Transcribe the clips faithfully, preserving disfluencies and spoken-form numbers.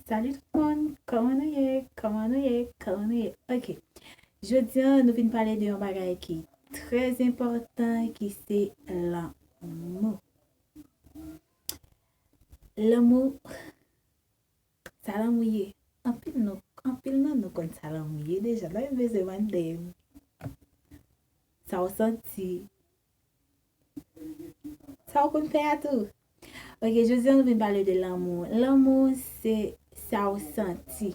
Salut tout moun, kòman nou ye? Kòman nou ye? Kòman nou ye? Ok. Jodi a, nou vin pale de yon bagay ki trè enpòtan, ki se lanmou. Lanmou, sa lanmou ye? Anpil nou, anpil nan nou konn sa lanmou ye deja. Lè yo bezwen mande m sa w santi, sa w konn fè a tou. Ok, jodi a nou vin pale de lanmou. Lanmou se sa w santi,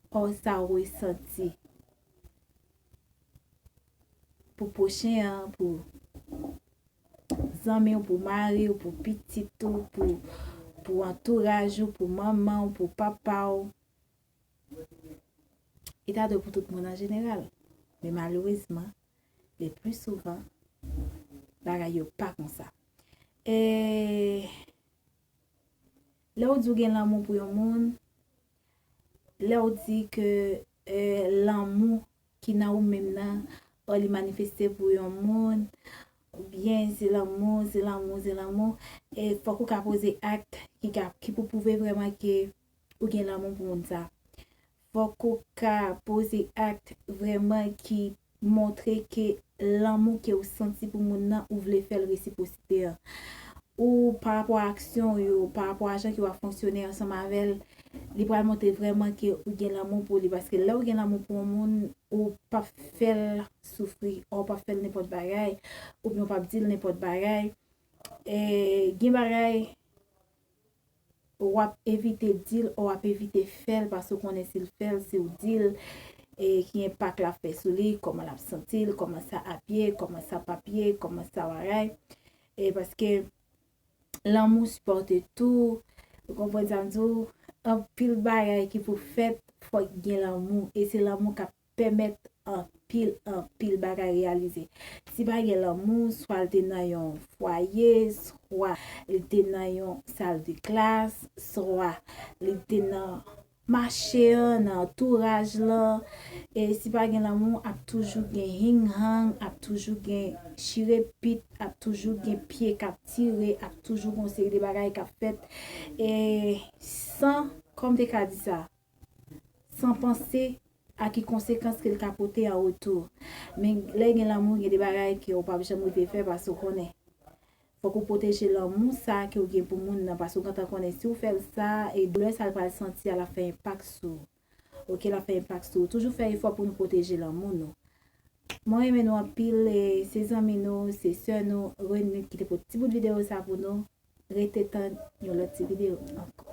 ou sa w resanti pou pwochen an, pou zanmi w, pou mari w, pou pitit ou, pou, pou antouraj ou, pou manman w, pou papa w. E ta dwe pou tout moun an jeneral. Men malerezman, le pli souvan, bagay yo pa konsa. E lè w di w gen lanmou pou yon moun, lè w di ke, e, lanmou ki nan ou menm nan, o, li manifeste pou yon moun, oubyen se lanmou, se lanmou, se lanmou, e fòk ou ka poze ak ki ka, ki pou pwouve vrèman ke ou gen lanmou pou moun sa. Fòk ou ka poze ak vrèman ki montre ke lanmou ke ou santi pou moun nan, ou vle fè l resipwosite an. Ou pa rapò a aksyon w yo, pa rapò a jan ke w ap fonksyone ansanm avè l, li pral montre vrèman ke ou gen lanmou pou li. Paske lè ou gen lanmou pou yon moun, ou p ap fè l soufri, ou p ap fè l nenpòt bagay, oubyen ou p ap di l nenpòt bagay. E gen bagay w ap evite di l, w ap evite fè l, paske w konnen si l fè l, si w di l, e ki enpak l ap fè sou li, kòman l ap santi l, kòman sa ap ye, kòman sa p ap ye, kòman sa bagay. E paske lanmou sipòte tou, ou konprann sa m di w, anpil bagay ki pou fèt, fòk gen lanmou, e se lanmou k ap pèmèt anpil, anpil bagay reyalize. Si pa gen lanmou, swa l te nan yon fwaye, swa li te nan yon sal de klas, swa li te nan mache an, nan antouraj lan. E si pa gen lanmou, ap toujou gen hing hang, ap toujou gen chire pit, ap toujou gen pye k ap tire, ap toujou gen yon seri de bagay k ap fèt. E san, kòman m te ka di sa? San panse a ki konsekans ke l ka pote an retou. Men lè gen lanmou, gen de bagay ke w p ap janm rive fè paske w konnen. Fòk ou pwoteje lanmou sa ke w gen pou moun nan, paske w gentan konnen si w fè l sa, e doulè sa l pral santi a, l ap fè enpak sou ou. Ok, l ap fè enpak sou ou. Toujou fè efò pou nou pwoteje lanmou nou. Mwen renmen nou anpil, e se zanmi nou, se sè nou, Renit ki te pote ti bout videyo sa pou nou. Rete tann yon lòt ti videyo ankò.